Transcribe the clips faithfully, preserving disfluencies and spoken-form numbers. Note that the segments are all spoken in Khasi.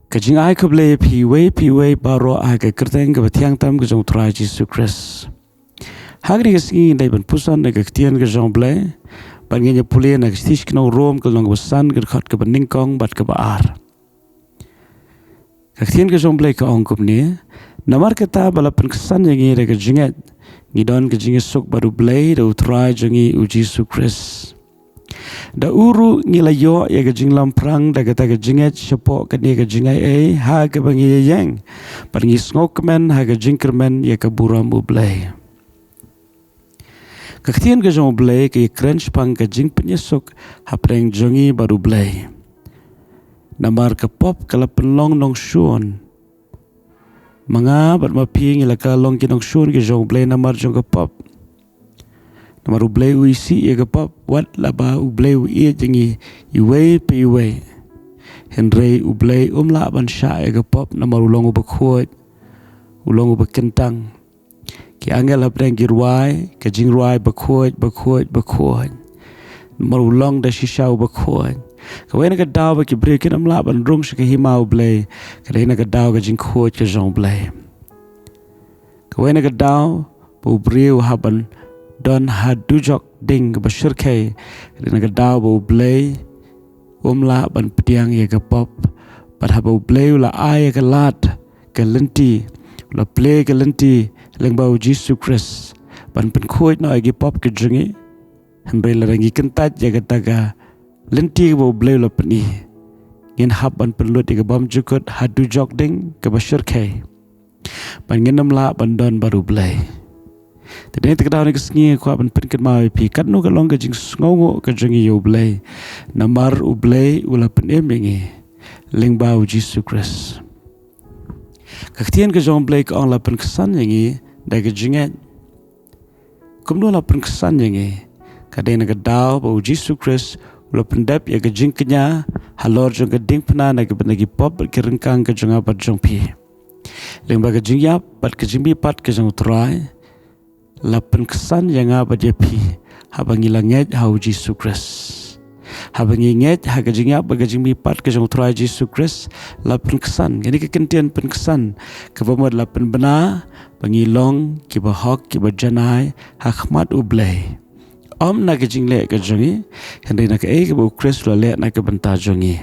Ka jingai khublei phi wei phi wei baroh ha ka kyrteng kaba thiang tam ka jong u Trai Jisu Khrist. Ha kane ka sngi ngi dei ban puson na ka ktien ka jong u Blei. Ban ngin ïa pule na ka shithi sha ki nong Rom ka lynnong kaba san ka dkhot kaba nyngkong bad kaba ar. Ka ktien ka jong u Blei ka ong kumne. Namar kata ba la pynksan ïa ngi da ka jingngeit, ngi don ka jingïasuk bad u Blei da u Trai jong ngi u Jisu Khrist. Da u ruh ngi la ïoh ïa ka jinglamphrang da kata ka jingngeit shapoh kane ka jingai ei ha kaba ngi ïeng. Bad ngi sngewkmen ha ka jingkyrmen ïa ka burom u Blei. Ka ktien ka jong u Blei ka ïakren shaphang ka jingpynïasuk hapdeng jong ngi bad u Blei. Namar ka pop ka la pynlong nongshun. Ma nga bad ma phi ngi la ka long ki nongshun ki jong u Blei namar jong ka pop. Namar u Blei u isih ïa ka pop wat laba u Blei u ïeit ïa ngi iwei pa iwei. Hynrei u Blei um lah ban shah ïa ka pop namar u long uba khuid. U long uba kyntang. Ki angel hapdeng ki rwai ka jingrwai bakhuid bakhuid bakhuid. Namar u long da shisha uba khuid. Kawei na ka daw ba ki briew kin ym lah ban rung sha ka hima u Blei. Ka dei na ka daw ka jingkhuid ka jong u Blei. Kawei na ka daw ba u briew u hap ban don ha dujok ding kaba shyrkhei. Ka dei na ka daw ba u Blei um lah ban pdiang ïa ka pop. Bad haba u Blei u la ai ïa ka lad ka lynti, u la plie ka lynti lyngba u Jisu Khrist ban pynkhuid noh ïa ki pop ki jong ngi. Hynrei lada ngi kyntait ïa kata ka lynti kaba u Blei u la pyni, ngin hap ban pynlut ïa ka bymjukut ha dujok ding kaba shyrkhei. Ban ngin ym lah ban don bad u Blei. Te dei na kata ka daw kane ka sngi nga kwah ban pynkynmaw ïa phi katno ka long ka jingsngewnguh ka jong ngi ïa u Blei. Namar u Blei u la pynim ïa ngi lyngba u Jisu Khrist. Ka ktien ka jong u Blei ka ong la pynksan ïa ngi da ka jingngeit. Kumno la pynksan ïa ngi? Ka dei na ka daw ba u Jisu Khrist u la pyndep ïa ka jingkñia halor jong ka diengphna na ki bynta ki pop bad ki ryngkang ka jong nga bad jong phi. Lyngba ka jingïap bad ka jingmihpat ka jong u Trai la pynksan ïa nga bad ïa phi haba ngi la ngeit ha u Jisu Khrist. Haba ngi ngeit ha ka jingïap bad ka jingmihpat ka jong u Trai Jisu Khrist la pynksan. Kane ka kyntien pynksan kaba mut la pynbna ba ngi long kiba hok kiba janai ha khmat u Blei. Ym na ka jingleh ka jong ngi, hynrei na kaei kaba u Khrist u la leh na ka bynta jong ngi.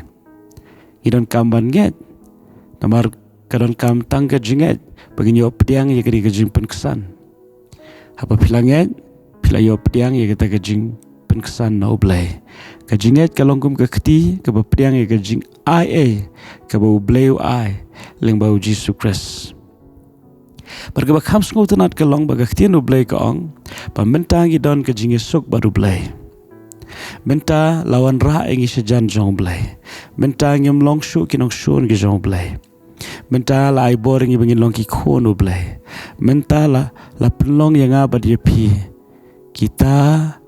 Ngi donkam ban ngeit. Namar ka donkam tang ka jingngeit ba ngin ïoh pdiang ïa kane ka jingpynksan. Haba phi la ngeit, phi la ïoh pdiang ïa kata ka jingpynksan na u Blei. Ka jingngeit ka long kum ka kti kaba pdiang ïa ka jingai ei kaba u Blei u ai lyngba u Jisu Khrist. Bad kaba kham sngewtynnat ka long ba ka ktien u Blei ka ong ba mynta ngi don ka jingïasuk bad u Blei. Mynta la wanrah ïa ngi sha jan jong u Blei. Mynta ngim long shuh ki nongshun ki jong u Blei. Mynta la ai bor ïa ngi ba ngin long ki khun u Blei. Mynta la, la pynlong ïa nga bad ïa phi kita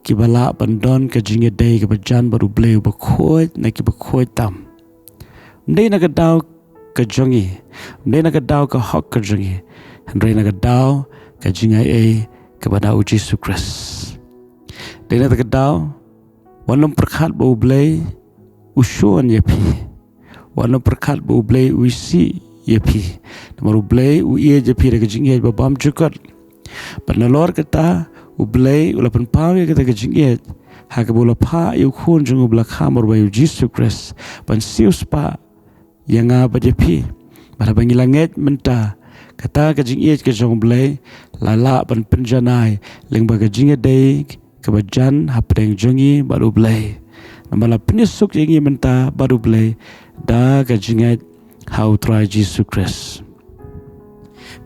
kiba lah ban don ka jingïadei kaba jan bad u Blei uba khuid na kiba khuid tam. Ym dei na ka daw ka jong ngi, ym dei na ka daw ka hok ka jong ngi, hynrei na ka daw ka jingai ei kaba na u Jisu Khrist. Dei na ka daw wat nym pyrkhat ba u Blei u shun ïa phi. Wat nym pyrkhat ba u Blei u isih ïa phi. Namar u Blei u ïeit ïa phi da ka jingïeit ba bymjukut. Bad nalor kata u Blei u la pynpaw ïa kata ka jingïeit ha kaba u la phah ïa u khun jong u ba la kha marwei u Jisu Khrist ban siewspah ïa nga bad ïa phi. Bad haba ngi la ngeit mynta kata ka jingïeit ka jong u Blei la lah ban pynjanai lyngba ka jingïadei kaba jan hapdeng jong ngi bad u Blei. Namar la pynïasuk ïa ngi mynta bad u Blei da ka jingngeit ha u Trai Jisu Khrist.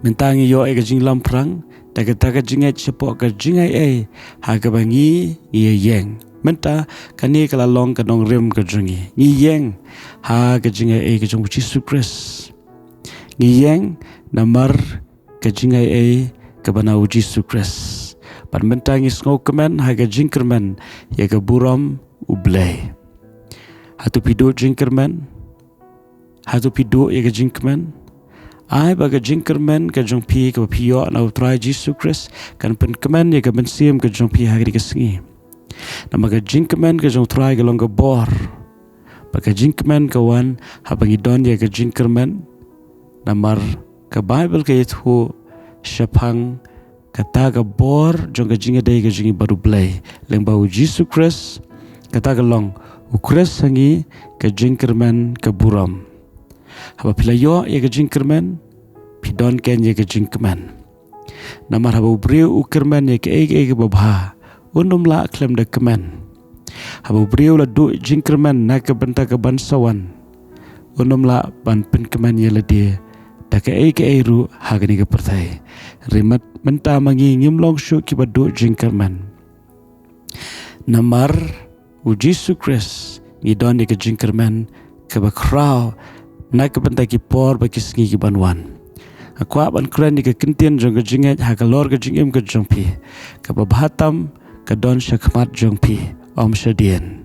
Mynta ngi ïoh ïa ka jinglamphrang da kata ka jingngeit shapoh ka jingai ei ha kaba ngi ngi ïeng. Mynta kane ka la long ka nongrim ka jong ngi. Ngi ïeng ha ka jingai ei ka jong u Jisu Khrist. Ngi ïeng namar ka jingai ei kaba na u Jisu Khrist. Bad mynta ngi sngewkmen ha ka jingkyrmen ïa ka burom u Blei. Hato phi duh jingkyrmen? Hato phi duh ïa ka jingkmen? Ai ba ka jingkyrmen ka jong phi kaba phi ïoh na u Trai Jisu Khrist kan pynkmen ïa ka mynsiem ka jong phi ha kane ka sngi. Namar ka jingkmen ka jong u Trai ka long ka bor. ba ka jingkmen ka wan haba ngi don ïa ka jingkyrmen. Namar ka Baibl ka ïathuh shaphang kata ka bor jong ka jingïadei ka jong ngi bad U Blei lyngba U Jisu Khrist. Kata ka long, u Khrist ha ngi ka jingkyrmen ka burom. Haba phi la ïoh ïa ka jingkyrmen, phi don kein ïa ka jingkmen. Namar haba u briew u kyrmen ïa kaei kaei kaba bha, un ym lah khlem da kmen. Haba u briew la duh jingkyrmen na ka bynta ka ban sa wan, un ym lah ban pynkmen ïa lade da kaei kaei ruh ha kane ka pyrthei. Hynrei mynta ma ngi ngim long shuh kiba duh jingkyrmen. Namar U Jisu Khrist, ngi don ïa ka jingkyrmen kaba khraw na ka bynta ki por bad ki sngi ki ban wan. Nga kwah ban kren ïa ka kyntien jong ka jingngeit ha ka lor ka jingim ka jong phi, kaba bha tam ka don shakhmat jong phi, ym shadien.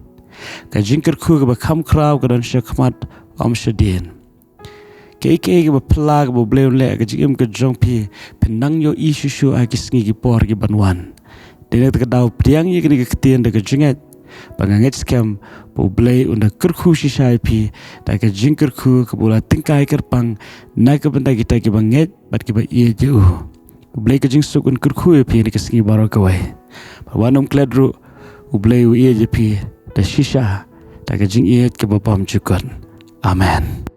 Ka jingkyrkhu kaba kham khraw ka don shakhmat, ym shadien. Kaei kaei kaba phylla kaba U Blei un leh ha ka jingim ka jong phi, phin nang ïohi shuh shuh ha ki sngi ki por ki ban wan. Dei na kata ka daw pdiang ïa kane ka ktien da ka jingngeit, ba nga ngeit skhem ba U Blei un da kyrkhu shisha ïa phi da ka jingkyrkhu kaba u la tyngkai kyrpang na ka bynta kita kiba ngeit bad kiba ïeit ïa u. U Blei ka jingsuk un kyrkhu ïa phi ha kine ki sngi baroh kawei. Bad wat nym klet ruh, U Blei u ïeit ïa phi da shisha da ka jingïeit kaba bymjukut. Amen.